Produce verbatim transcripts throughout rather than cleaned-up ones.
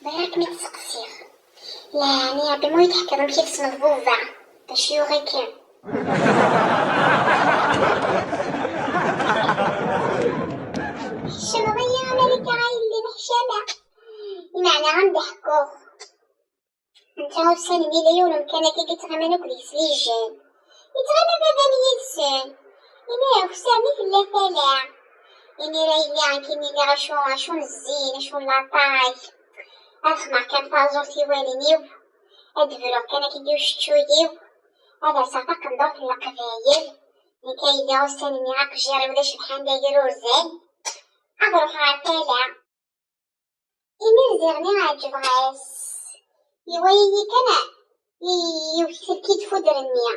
Bɣiɣ ad kem-id-sseqsiɣ. Leɛni Ṛebbi, ma ur yi-d-teḥkiḍ amek i tesmeḍ baba, d acu yuɣ-ikem? Tḥecmeḍ-iyi a Malika, a yelli, neḥcameɣ. Imeɛna ad m-d-ḥkuɣ. Netta ussan-nni yella yiwen umkan akka i yettɣaman akk deg-s les jeunes. Yettɣama baba-m yid-sen. Imir akessar-nni tella tala. Imir a yelli, akken i lliɣ, acu, acu n zzin, acu n laṭay. Ad xemmeɣ kan taẓurt i wallen-iw. Ad d-bruɣ kan akka i uceččuy-iw. Ad rseɣ taqendurt n leqbayel. Nekk a yelli, ussan-nni aqejjir-iw d acebḥan d agerurzan. Ad ruḥeɣ ɣer tala. Imir ziɣ nniɣ ɛeǧbeɣ-as. Iwala-yi kan, i-, iwet-it-id fudr-nni.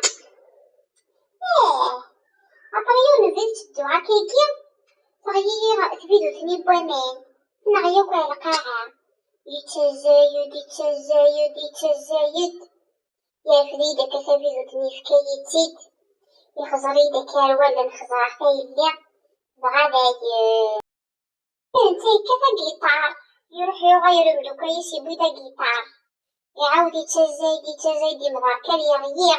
Ih, après yiwen ubrid ttedduɣ akkagi, teɣli-yi tbidut-nni n waman, tenɣa-yi akk ar lqaɛa. Yettazzay-d, yettazzay-d, yettazzay-d. Yerfed-iyi-d akka tabidut-nni, yefka-yi-tt-id. Ixẓer-iyi-d akka ar wallen, xeẓreɣ tayelli, dɣa dayen. Netta yekkat agiṭar, iruḥ yuɣal ɣer umeddakel-is, yewwi-d agiṭar. Iɛawed yettazzay-d, yettazzay-d, imḍerkal, yeɣli.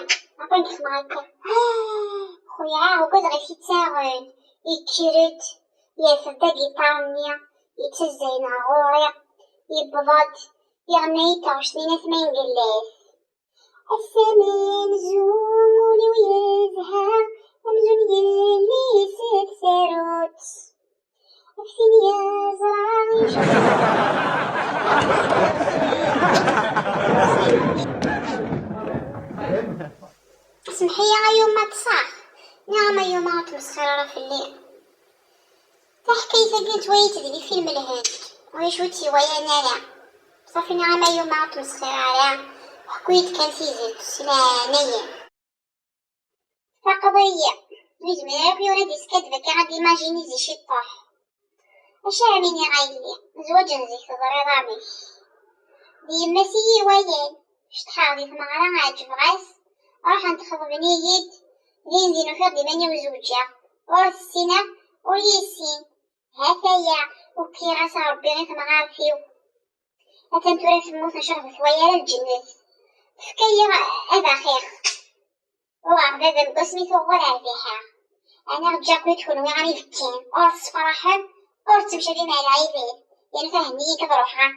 Aṭan yexma akka. Xuya, ugadeɣ i t-ittaɣen. Yekker-d, yerfed-d agiṭar-nni, yettazzay-n ɣer ɣur-i, yewweḍ-d, iɣenna-yi-d taɣect-nni n At Mengellat. Ass-a amzun ul-iw yezha, amzun yelli-s d tarut. Af tin yeẓra. Semḥ-iyi a yuma, ṭṭseɣ. Nniɣ-am a yuma ur tmesxir ara fell-i. Taḥkayt-agi nettwali-tt di film Lhend, ulac ur tt-iwalan ara. Ṣafi, nniɣ-am a yuma ur tmesxir ara. Ḥku-yi-d kan tidet, s leɛnaya. Tfaqeḍ-iyi. Ur yezmir ara akk yiwen ad iskadeb akka, ad imajini zi ciṭṭuḥ. Acu ara m-iniɣ a yelli, zwaǧ n zik teẓriḍ amek. D yemma-s i yi-iwalan, ceṭṭḥeɣ di tmeɣra, ɛeǧbeɣ-as, ruḥent xeḍben-iyi-d, din din ufiɣ-d iman-iw zewǧeɣ, ur ssineɣ, ur yissin. Hataya, ukiɣ-as Ṛebbi i temɣart-iw. Atan tura temmut, ncallah ur twala ara lǧennet. Tefka-yi ad axiɣ. Uɣeɣ baba-m deg wasmi tuɣ ur rbiḥeɣ. Ɛni ṛǧiɣ-ken-id kunwi am ibekkan, ur tessefraḥem, ur tettemcabim ar lɛibad, yerna tahenni-yi-k ad ruḥeɣ.